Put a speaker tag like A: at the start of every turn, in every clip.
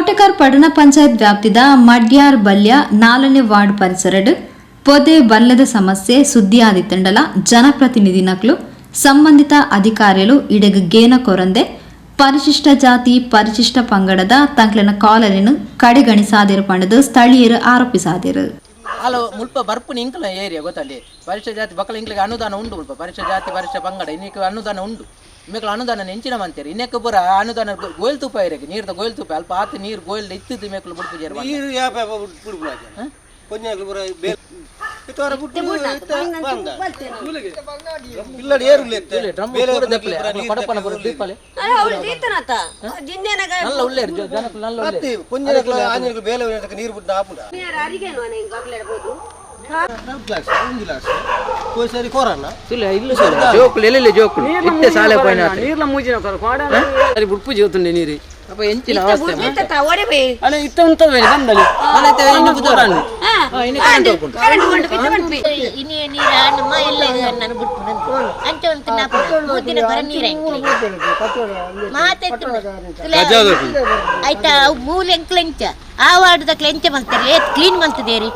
A: Kotekar ಪಡಣ panchayat ವ್ಯಾಪ್ತಿದ ಮಡ್ಯಾರ್ ಬಲ್ಯ 4ನೇ ward ಪರಿಸರಡ್ ಪೊದೆ ಬಲ್ಲದ ಸಮಸ್ಯೆ ಸುದ್ದಿಯಾದಿತ್ತಂಡಲ ಜನಪ್ರತಿನಿಧಿ ನಕ್ಲು ಸಂಬಂಧಿತ ಅಧಿಕಾರಿಗಳು ಇಡೆಗ್ ಗೇನ ಕೊರಂದೆ ಪರಿಶಿಷ್ಟ ಜಾತಿ ಪರಿಶಿಷ್ಟ ಪಂಗಡದ ತಂಕ್ಲೆನ ಕಾಲನಿನ್ ಕಡೆಗಣಿಸಾದಿರು ಪಂಡದು ಸ್ಥಳೀಯರು ಆರೋಪಿಸಾದಿರು.
B: ಅಲ್ಲ ಮುಲ್ಪ ಬರ್ಪುನ ಇಂಕಲ ಏರಿಯಾ ಗೊತ್ತಲ್ಲಿ ಪರಿಶಿಷ್ಟ ಜಾತಿ ಬಕ್ಕಲ ಇಂಕ್ಲಿಗೆ ಅನುದಾನ ಉಂಡು. ಮುಲ್ಪ ಪರಿಶಿಷ್ಟ ಜಾತಿ ಪರಿಶಿಷ್ಟ ಪಂಗಡ ಇನ್ನಕ್ಕೆ ಅನುದಾನ ಉಂಡು. ಮೇಕಲ ಅನುದಾನ ನೆಂಚಿನ ಮಂತೇರಿ ಇನ್ನಕ್ಕೆ ಪೂರ ಅನುದಾನ ಗೋಲ್ ತೂಪ ಇರಕ್ಕೆ ನೀರ್ದ ಗೋಲ್ ತೂಪ ಅಲ್ಪ ಆತ ನೀರು ಗೋಲ್ ಇತ್ತಿದ್ದು ಮೇಕಲು ಬುಡ್ಪು ಜೇರು
C: ನೀರು ಯಾಪ ಬುಡ್ಪು ಕೊಂಚ ಪೂರ
B: ನೀರು ಅಪ್ಪ ಎಂಚಿನ ಅವಸ್ಥೆ
D: ಅಲ್ಲ ಇತ್ತ ಉಂಟದ ಬಂದಲ್ಲಿ
E: ಇನಿ ನೀರ ನಮ್ಮ ಎಲ್ಲ ನಾನು ಬಿಡ್ಪುನಂತ ಅಂಚ ಒಂದು ಮೂದಿನ ಕೊರ ನೀರ ಆಯ್ತಾ. ಅವು ಮೂಲ ಎಂಕ್ಲೆಂಚ ಆ ವಾರ್ಡ್ದ ಕ್ಲೆಂಚ ಮಲ್ತಾರೆ, ಏತ್ ಕ್ಲೀನ್ ಮಲ್ತದೇರಿ.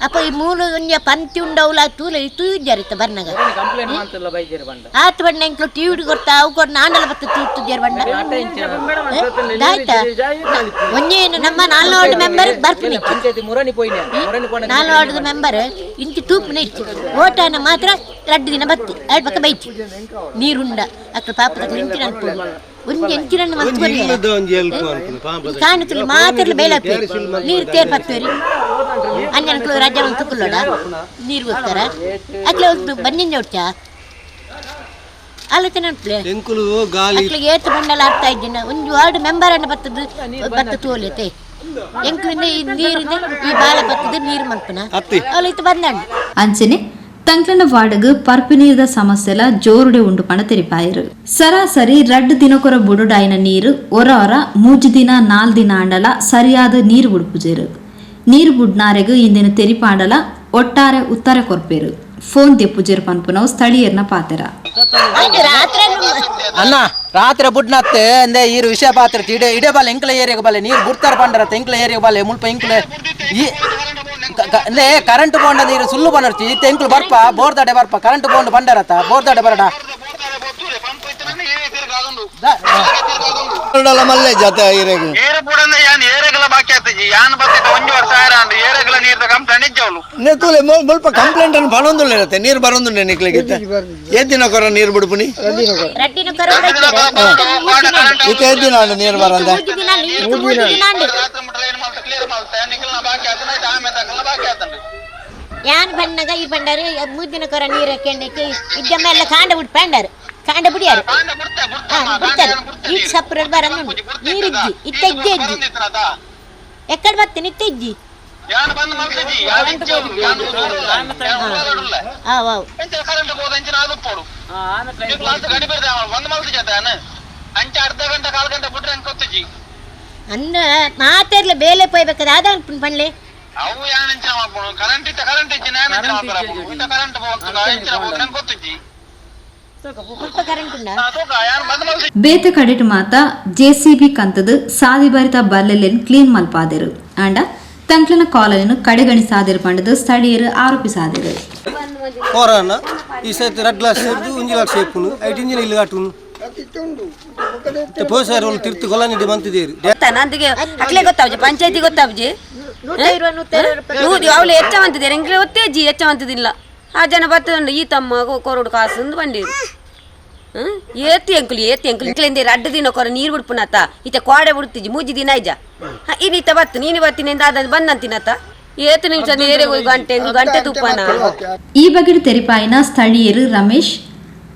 E: ಅಪ್ಪ ಈ ಮೂಲ ಒಂಜ ಪಂತಿ ಉಂಡವುಲ ತೂಲ ತೂಜಾರಿತ್ತ ಬರ್ನಗ.
B: ಕಂಪ್ಲೇಂಟ್ ಮಾಡ್ತಿಲ್ಲ ಬೈಜೇರು ಬಂಡ.
E: ಆತ ಬಣ್ಣ ಎಂಕ್ಲು ಟಿವಿ ಕೊರ್ತಾ ಅವು ಕೊರ್ ನಾಂಡಲ ಬತ್ತ ತೂತುಜಾರ್ ಬಣ್ಣ ಆಯ್ತಾ. ಒಂಜೇನು ನಮ್ಮ ನಾಲ್ಕು ವಾರ್ಡ್ ಮೆಂಬರ್ ಬರ್ಪುನಿ.
B: ಪಂಚಾಯತಿ ಮುರಣಿ ಪೋಯಿನ ಮುರಣಿ ಪೋಣ.
E: ನಾಲ್ಕು ವಾರ್ಡ್ ಮೆಂಬರ್ ಇಂಚು ತೂಪುನ ಇತ್ತು ಓಟಾನ ಮಾತ್ರ 2 ದಿನ ಬತ್ತಿ ಎರಡು ಪಕ್ಕ ಬೈಚಿ ನೀರುಂಡ ಅಕ್ಕ ಪಾಪದ ಇಂಚಿನ ಒಂಜಿ ಎಂಚಿನನ್ನು ಮಲ್ತು ಕಾಣುತ್ತಿಲ್ಲ ಮಾತಿರ್ಲಿ ಬೇಲೆ ನೀರು ತೇರ್ ಪತ್ತೇರಿ ಅಂಜನಕ್ಲು ರಜೆ ಒಂದು ತುಕ್ಕುಲ್ಲೋಡ ನೀರು ಗೊತ್ತಾರ ಅಕ್ಲೆ ಒಂದು ಬಂಜಿಂಜ ಉಡ್ಚ ಆಲೋಚನೆ ಉಂಟ್ಲೆ ಅಕ್ಲಿಗೆ ಏತ್ ಬಂಡಲ ಆಗ್ತಾ ಇದ್ದೀನಿ. ಒಂದು ವಾರ್ಡ್ ಮೆಂಬರ್ ಅನ್ನ ಬತ್ತದು ಬತ್ತ ತೋಲೆತೆ ಎಂಕ್ಲಿಂದ ಈ ನೀರಿಂದ ಈ ಬಾಲ ಬತ್ತದ ನೀರು ಮಲ್ಪನ ಅವಳು ಇತ್ತು ಬಂದಂಡು.
A: ಅಂಚನೆ ತಂಕ್ಲನ ವಾರ್ಡ್ಗ್ ಪರ್ಪಿನೀರದ ಸಮಸ್ಯೆಲ ಜೋರುಡೆ ಉಂಡು ಪಣ ತೆರಿಪಾಯರು. ಸರಾಸರಿ 2 ದಿನಕೊರ ಬುಡುಡಾಯಿನ ನೀರು ಒರ ಒರ 3 ದಿನ 4 ದಿನ ಆಂಡಲ ಸರಿಯಾದ ನೀರು ಬುಡ್ಪುಜೇರು. ನೀರು ಬುಡ್ನಾರೆಗ್ ಇಂದಿನ ತೆರಿಪಾಂಡಲ ಒಟ್ಟಾರೆ ಉತ್ತರ ಕೊರ್ಪೇರು ಫೋನ್ ದೆಪ್ಪುಜೇರು ಪನ್ಪುನವು ಸ್ಥಳೀಯರ್ನ ಪಾತೆರ.
B: ಅಣ್ಣ ರಾತ್ರಿ ಬುಡ್ನತ್ತೆ ಅಂದೆ ಈರು ವಿಷಯ ಪಾತ್ರ ಇಡೆ ಇಡೆ ಬಾಲೆ ಎಂಕ್ಲ ಏರಿಯಾಗ ಬಾಲೆ ನೀರು ಬುಡ್ತಾರ ಪಂಡರತ್ತೆ ಎಂಕ್ಲ ಏರಿಯಾಗ ಬಾಲೆ ಮುಲ್ಪ ಎಂಕ್ಲ ಈ ಅಂದೆ ಕರೆಂಟ್ ಬೋಂಡ ನೀರು ಸುಳ್ಳು ಬಂಡರ್ತಿ ಇತ್ತೆ ಎಂಕ್ಲು ಬರ್ಪ ಬೋರ್ದಾಡೆ ಬರ್ಪ ಕರೆಂಟ್ ಬೋಂಡ್ ಬಂಡರತ್ತ ಬೋರ್ದಾಡೆ ಬರಡ
F: ಮಲ್ಲೆ ಜಾತೆ ಇರೆಗ್
G: ಏರು ಪೂಡಂದ ಯಾನ್ ಏರೆಗಲ ಬಾಕಿ ಆತಜಿ ಯಾನ್ ಬತ್ತಿದ ಒಂಜಿ ವರ್ಷ ಆಯ್ರಾಂಡ್ ಏರೆಗಲ ನೀರ್ದ ಕಂಪ್ಲೇಂಟ್ ಇಜ್ಜವಳು.
F: ನೇತುಲೆ ಮುಲ್ಪ ಕಂಪ್ಲೇಂಟ್ ಅನ್ನು ಬರೊಂದುಲ್ಲ ಇರತ್ತೆ ನೀರು ಬರೊಂದುಂಡೆ ನಿಕ್ಲೆಗೆ ಏತ್ ದಿನ ಕೊರ ನೀರು ಬಿಡ್ಪುನಿ
E: ರಡ್ಡಿನ ಕೊರ
F: ಇತ್ತ ಏತ್ ದಿನ ಆಂಡ್ ನೀರು ಬರಂದ
E: ದಿನ
G: ರಾತ್ರಿ ಮುಟ್ಟಲ ಏನು ಮಲ್ತ ಕ್ಲಿಯರ್ ಮಲ್ತ ನಿಕ್ಲನ ಬಾಕಿ ಆತನ ಆಯ್ತು ಆಮೇಲೆ ತಕ್ಕಲ ಬಾಕಿ ಆತಂಡು.
E: ಯಾನ್ ಬಣ್ಣಗ ಈ ಬಂಡಾರು 3 ದಿನ ಕೊರ ನೀರು ಕೆಂಡಕ್ಕೆ ಇದ್ದಮ್ಮ ಎಲ್ಲ ಕಾಂಡ ಬಿಟ್ಟು ಪಂಡಾರು ಕಾಂಡ ಬಿಡಿಯಾರು
G: ಕಾಂಡ ಬುಡ್ತೆ ಬುಡ್ತೆ
E: ಬಿಡ್ತಾರೆ ಈ ಸಪ್ರ ಬರಂದು ನೀರಿಜ್ಜಿ ಇತ್ತ ಇಜ್ಜೆ ಇಜ್ಜಿ ಎಕ್ಕಡೆ ಬರ್ತೀನಿ ಇತ್ತ ಇಜ್ಜಿ
G: ಯಾನ್ ಬಂದು ಮಲ್ತಜಿ ಯಾನ್ ಇಜ್ಜವಳು ಯಾನ್ ಉಳ್ಳಾಲುಲ್ಲ
E: ಆವ್ ಆವ್
G: ಎಂಚ ಕರೆಂಟ್ ಹೋದ ಅಂಚಿನ ಆದುಪ್ಪೋಡು ನಿಕ್ಲ ಅಂತ ಗಡಿ ಬರ್ದೆ ಒಂದು ಮಲ್ತ ಜೊತೆ ಅಂಚ ಅರ್ಧ ಗಂಟೆ ಕಾಲ್ ಗಂಟೆ ಬಿಟ್ರೆ ಅಂಕ ಗೊತ್ತಜಿ.
E: ಅಂದ ಮಾತೆರ್ಲ ಬೇಲೆ ಪೋಯ್ಬೇಕಾದ ಆದ ಪಣ್ಲೆ
G: ಅವು ಯಾನ್ ಅಂಚಿನ ಮಲ್ಪುನು ಕರೆಂಟ್ ಇತ್ತ ಕರೆಂಟ್ ಇಜ್ಜಿ ನಾನು ಅಂಚಿನ ಮಲ್ಪರ ಇತ್ತ ಕರೆಂಟ್ ಹೋಗ್ತದ ಅಂಚಿನ ಹೋಗ್ತ ನಂಗೆ ಗೊತ್ತಜಿ.
E: ಮುಲ್ಪ ಕರೆಂಟ್ ಉಂಡ
G: ತೂಕ ಯಾನ್ ಬಂದ್ ಮಲ್ತ
A: ಬೇತೆ ಕಡೆಟ್ ಮಾತ ಜೆಸಿಬಿ ಕಂತದು ಸಾದಿಬರಿತ ಬಲ್ಲೆಲೆನ್ ಕ್ಲೀನ್ ಮಲ್ಪಾದೆರು ಆಂಡ ತಂಕ್ಲನ ಕಾಲನಿನ್ ಕಡೆಗಣಿಸಾದಿರು ಪಂಡದು ಸ್ಥಳೀಯರು ಆರೋಪಿಸಾದಿರು.
C: ಕೊರೋನ ಈ ಸರ್ತಿ 2 ಲಕ್ಷ ಸೇರ್ದು 1 ಲಕ್ಷ ಸೇಪುನು ಐಟ್ ಇಂಜಿನ ಇಲ್ಲಿ ಕಾಟುನು ಪೋಸಾರು ತಿರ್ತು ಕೊಲನಿಡಿ ಮಂತಿದೇರು.
H: ನಂದಿಗೆ ಅಕ್ಲೆ ಗೊತ್ತಾವ್ಜಿ ಪಂಚಾಯತಿ ಗೊತ್ತಾವ್ಜಿ ನೂದು ಅವಳು ಹೆಚ್ಚ ಮಂತಿದ್ದಾರೆ ಎಂಕ್ಲೆ ಒತ್ತೇಜಿ ಹೆಚ್ಚ ಮಂತಿದಿಲ್ಲ ಆ ಜನ ಬತ್ತುಂಡು ಈ ತಮ್ಮ ಕೊರಡು ಕಾಸು ಅಂದು ಬಂದಿರು. ಏತಿ ಎಂಕುಲು ಏತಿ ಎಂಕುಲು ಇಂಕ್ಲೆಂದೆ 2 ದಿನ ಕೊರ ನೀರು ಬಿಡ್ಪುನತ ಇತ್ತೆ ಕೋಡೆ ಬಿಡ್ತಿಜಿ 3 ದಿನ ಐಜ ಇನ್ನು ಇತ್ತ ಬತ್ತು ನೀನು ಬರ್ತೀನಿ ಅಂತ ಅದನ್ನು ಬಂದಂತಿನತ ಏತು ನಿಮಿಷ ನೀರೇ ಗಂಟೆ ಗಂಟೆ ತುಪ್ಪನ.
A: ಈ ಬಗ್ಗೆ ತೆರಿಪಾಯಿನ ಸ್ಥಳೀಯರು ರಮೇಶ್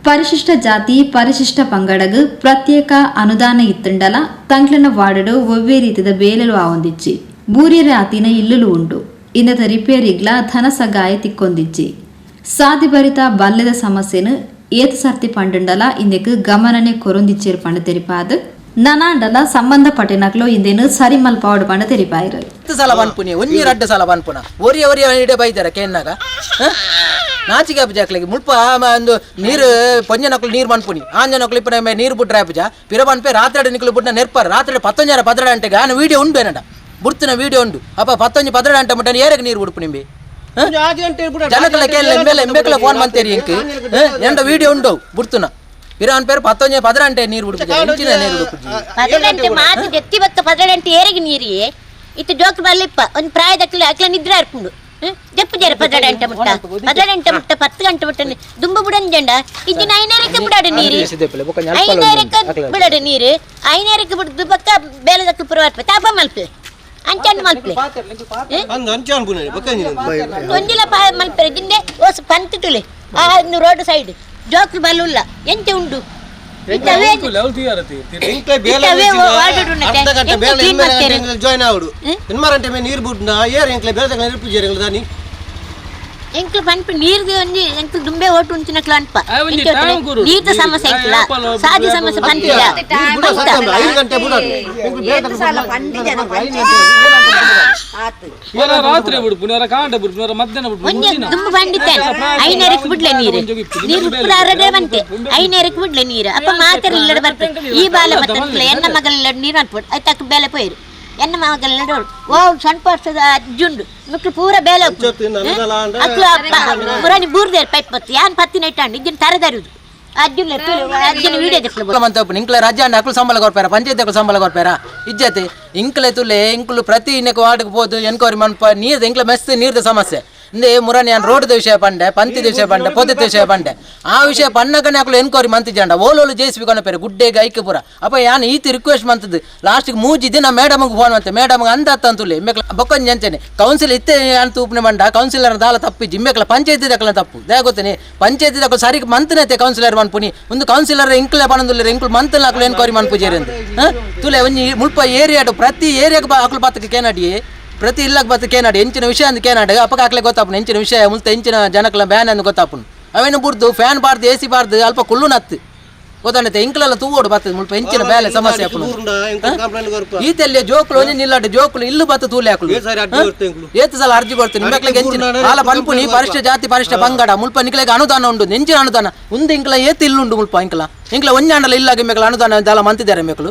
A: ಪರಿಶಿಷ್ಟ ಜಾತಿ ಪರಿಶಿಷ್ಟ ಪಂಗಡಗ್ ಪ್ರತ್ಯೇಕ ಅನುದಾನ ಇತ್ತುಂಡಲ ತಂಕ್ಲನ ವಾರ್ಡ್ ಒವ್ವೇ ರೀತಿಯ ಬೇಲಲು ಆವೊಂದಿಚ್ಚಿ ಬೂರಿಯರ ಆತಿನ ಇಲ್ಲಲು ಉಂಡು ಇನ್ನದ ರಿಪೇರಿಗ್ಲ ಧನ ಸಗಾಯ ತಿಕ್ಕೊಂದಿಚ್ಚಿ ಸಾದಿಬರಿತ ಬಲ್ಲೆದ ಸಮಸ್ಯೆನು ಏತ್ ಸರ್ತಿ ಪಂಡುಂಡಲ ಇಂದೆಕ್ ಗಮನನೆ ಕೊರೊಂದಿಚ್ಚೇರು ಪಂಡ ತೆರಿಪಾದ್ ನನಾಂಡಲ ಸಂಬಂಧಪಟ್ಟಿನಕ್ಲು ಇಂದೇನು ಸರಿ ಮಲ್ಪಾವಡು ಪಂಡ ತೆರಿಪಾಯಿರು.
B: 10 ಸಲ ಪನ್ಪುನಿ ಒಂಜಿ 2 ಸಲ ಪನ್ಪುನ ಒರಿಯ ಒರಿಯ ಇಡೆ ಬೈದಾರ ಕೇನ್ನಾಗ. ನಾಚಿಕೆ ಆಪುಜ ಅಕ್ಲೆಗ್ ಮುಲ್ಪ ಒಂದು ನೀರು ಪೊಂಜನಕ್ಲು ನೀರು ಮನ್ಪುನಿ ಆಂಜನಕ್ಲು ಇಪ್ಪನ ನೀರು ಬುಡ್ರ ಆಪುಜ ಪಿರ ಪನ್ಪೆ ರಾತ್ರಿ ನಿಕ್ಲು ಬುಡ್ನ ನೆರ್ಪಾರ ರಾತ್ರಿ 19 12 ಗಂಟೆಗೆ ಆನ ವೀಡಿಯೋ ಉಂಡು ಏನಡ ಬುಡ್ತಿನ ವೀಡಿಯೋ ಉಂಡು ಅಪ್ಪ 19 12 ಗಂಟೆ ಮುಟ್ಟ ಏರಗೆ ನೀರು ಬುಡ್ಪು ನಿಂಬೆ ಜನಕಲ ಕೇಳ ಮೇಲೆ ಎಂಬೆಕಲ ಫೋನ್ ಮಂತೇರಿ ಇಂಕ್ ಎಂಡ ವೀಡಿಯೋ ಉಂಡು ಬುಡ್ತುನ ಪಿರ ಅನ್ಪೇರು 19 12 ಗಂಟೆ ನೀರು ಬುಡ್ಪು ಇಂಚಿನ ನೀರು ಬುಡ್ಪು
E: 10 ಗಂಟೆ ಮಾತು ಜೆತ್ತಿ ಬತ್ತ 10 ಗಂಟೆ ಏರಿಗೆ ನೀರಿಗೆ ಇತ್ತು ಜೋಕ್ ಬಲ್ಲಿಪ್ಪ ಒಂದು ಪ್ರಾಯದಕ್ಲೆ ಅಕ್ಲ ನಿದ್ರೆ ಅರ್ಪುಂಡು ಜಪ್ಪು ಜರ 10 ಗಂಟೆ ಮುಟ್ಟ 10 ಗಂಟೆ ಮುಟ್ಟ 10 ಗಂಟೆ ಮುಟ್ಟ ದುಂಬು ಬುಡಂಜಂಡ ಇಜ್ಜಿನ ಐನೂರಕ್ಕೆ ಬಿಡಾಡು ನೀರು ಐನೂರಕ್ಕೆ ಬಿಡಾಡು ನೀರು ಐನೂರಕ್ಕೆ ಬಿಡ್ದು ಪಕ್ಕ ಬೇಲದಕ್ಕೆ ಪುರವಾರ್ಪ ತಾಪ ಮಲ್ಪೆ ಅಂಚನ್ ಮಲ್ಪೆ ಒಂಜಿಲ ಮಲ್ಪೆ ಜಿಂದೆ ಓಸ್ ಪಂತ್ ತುಲೆ ಆ ರೋಡ್ ಸೈಡ್ ಜೋಕ್ ಬಲ್ಲುಲ್ಲ ಎಂಚ ಉಂಡು
C: ಜಾಯ್ನ್ ಆವಡು ಎನ್ಮಾರಂಟೆ ನೀರು ಬುಡ್ನ ಏರ್ ಎಂಕ್ಲೆ ಬೇರೆ ನೀರು ಪೂಜೆ ದಾನಿ
E: ಎಂಕ್ಲು ಪನ್ಪು ನೀರ್ದು ಒಂಜಿ ಎಂಕ್ಲು ದುಂಬೆ ಓಟು ಉಂಚಿನಕ್ಲು ಅನ್ಪ ನೀರ್ದ ಸಮಸ್ಯೆ ಎಂಕ್ಲ ಸಾದಿ ಸಮಸ್ಯೆ ಪನ್ಪಿಲ್ಲ
C: 5 ಗಂಟೆ ಬುಡದು
I: ರಾತ್ರಿ ಬಿಡ್ಪು ಕಾಂಡ ಬಿಡ್ಪು ಮಧ್ಯಾಹ್ನ ಬಿಡ್ಪು
E: ಒಂಜಿ ದುಂಬು ಬಂಡಿತ್ತೇನೆ ಐನೂರಕ್ಕೆ ಬಿಡ್ಲೆ ನೀರು ನೀರು ಉಪ್ಪುದಾರದೇ ಬಂತೆ ಐನೂರಕ್ಕೆ ಬಿಡ್ಲೆ ನೀರು ಅಪ್ಪ ಮಾತ್ರ ಇಲ್ಲಡ ಬರ್ತದೆ ಈ ಬಾಲ ಬರ್ತದೆ ಎನ್ನ ಮಗಲಿಲ್ಲ ನೀರು ಅನ್ಪು ಆಯ್ತು ಬೇಲೆ ಪೋಯಿರು ಎನ್ನ ಮಗಲಿಲ್ಲ ಓ ಸಣ್ಣ ವರ್ಷದ ಅಜ್ಜುಂಡು ಮಕ್ಕಳು ಪೂರ ಬೇಲೆ ಅಕ್ಲು ಪುರಾಣಿ ಬೂರ್ದೇರು ಪೈಪ್ ಬತ್ತು ಯಾನ್ ಪತ್ತಿನ ಇಟ್ಟಾಂಡು ಇಜ್ಜಿನ ತರದರುದು ಅಜ್ಜುನ ಅಜ್ಜನ ವೀಡಿಯೋ ದೆಪ್ಪಲು
B: ಮಂತ ಇಂಕ್ಲೆ ರಾಜ್ಯ ಅಂಡ ಅಕ್ಲು ಸಂಬಳ ಕೊರ್ಪೇರ ಪಂಚಾಯತ್ ಅಕ್ಲು ಸಂಬಳ ಕೊರ್ಪೇರ ಇಜ್ಜತೆ ಇಂಕ್ಲೆ ತುಲೆ ಇಂಕ್ಲು ಪ್ರತಿ ಇನ್ನಕ್ಕೆ ವಾರ್ಡ್ಗೆ ಪೋದು ಎನ್ಕ್ವೈರಿ ಮನ್ಪ ನೀರ್ದ ಇಂಕ್ಲೆ ಮೆಸ್ ನೀರ್ದ ಸಮಸ್ಯೆ ಇಂದೇ ಮುರಾನಿ ಯಾನ್ ರೋಡ್ದ ವಿಷಯ ಪಂಡೆ ಪಂತಿದ ವಿಷಯ ಪಂಡೆ ಪೊದೆತ ವಿಷಯ ಪಂಡೆ ಆ ವಿಷಯ ಪನ್ನಗನೆ ಅಕ್ಲು ಎನ್ಕ್ವೈರಿ ಮಂತಿಜಂಡ ಓಲೋಲು ಜೆಸಿಬಿ ಕೊನಪೇರು ಗುಡ್ಡೆಗೆ ಐಕೆ ಪೂರ ಅಪ್ಪ ಯಾನ್ ಈತಿ ರಿಕ್ವೆಸ್ಟ್ ಮಂತದ್ದು ಲಾಸ್ಟಿಗೆ ಮೂಜಿ ದಿನ ಮೇಡಮ್ಗೆ ಫೋನ್ ಮಂತೆ ಮೇಡಮ್ಗೆ ಅಂದ ಅಂತುಲೆ ಇಮ್ಮೆಕ್ಲ ಬೊಕ್ಕೊಂಜಿ ಅಂಚನೆ ಕೌನ್ಸಿಲ್ ಇತ್ತೆ ಯಾನ್ ತೂಪ್ನೆ ಮಂಡ ಕೌನ್ಸಿಲರ್ ದಾಲ ತಪ್ಪಿಜಿ ಇಮ್ಮೆಕ್ಲ ಪಂಚಾಯತಿ ದಕ್ಕಲ ತಪ್ಪು ದಯ ಗೊತ್ತೇನೆ ಪಂಚಾಯತಿ ದಕ್ಕಲು ಸರಿ ಮಂತನತೆ ಕೌನ್ಸಿಲರ್ ಮನ್ಪುನಿ ಒಂದು ಕೌನ್ಸಿಲರ್ ಇಂಕ್ಲೆ ಪನಂದುಲ್ಲೆರ್ ಇಂಕ್ಲು ಮಂತನ ಅಕ್ಲು ಎನ್ಕ್ವೈರಿ ಮನ್ಪುಜೇರಿ ಅಂತ ತುಲೆ ಒಂಜಿ ಮುಲ್ಪ ಏರಿಯಾಡು ಪ್ರತಿ ಏರಿಯಾಗ ಅಕ್ಲು ಬತ್ತಕ್ಕೆ ಕೇನಾಡಿಯೇ ಪ್ರತಿ ಇಲ್ಲಕ್ಕೆ ಬತ್ತ ಕೇನಾಡಿ ಎಂಚಿನ ವಿಷಯ ಅಂದ್ ಕೇನಾಡು ಅಪ್ಪಕ ಹಾಕ್ಲೆ ಗೊತ್ತಾಪುನು ಎಂಚಿನ ವಿಷಯ ಮುಲ್ತ ಎಂಚಿನ ಜನಕ್ಲ ಬ್ಯಾನ್ ಅಂದ್ ಗೊತ್ತಾಪುನು ಅವೇನು ಬುಡ್ದು ಫ್ಯಾನ್ ಬಾರ್ದು ಎ ಸಿ ಬಾರ್ದು ಅಲ್ಪ ಕುಳ್ಳು ನತ್ತು ಗೊತ್ತಾಣತೆ ಇಂಕ್ಲೆಲ್ಲ ತೂವೋಡು ಬರ್ತದೆ ಮುಲ್ಪ ಎಂಚಿನ ಬೇಲೆ ಸಮಸ್ಯೆ ಆಪುನು ಈತೆಲ್ಲ ಜೋಕುಲು ಒಂಜಿ ನಿಲ್ಲಾಡು ಜೋಕುಲು ಇಲ್ಲು ಬತ್ತ ತೂಲೆ ಹಾಕುಲು ಏತು ಸಲ ಅರ್ಜಿ ಕೊಡ್ತೀನಿ ನಿಮ್ಮಕ್ಳಿಗೆ ಎಂಚಿನ ಆಲ ಪನ್ಪುನಿ ಪರಿಷ್ಠ ಜಾತಿ ಪರಿಷ್ಠ ಪಂಗಡ ಮುಲ್ಪ ನಿಕ್ಲೆಗೆ ಅನುದಾನ ಉಂಡು ಎಂಚಿನ ಅನುದಾನ ಒಂದು ಇಂಕ್ಲ ಏತು ಇಲ್ಲುಂಡು ಮುಲ್ಪ ಇಂಕ್ಲ ಇಂಕ್ಲ ಒಂಜಾಂಡಲ ಇಲ್ಲಾಗಿ ಮೇಕಲ ಅನುದಾನ ದಾಲ ಮಂತಿದ್ದಾರೆ ಮೇಕಲು.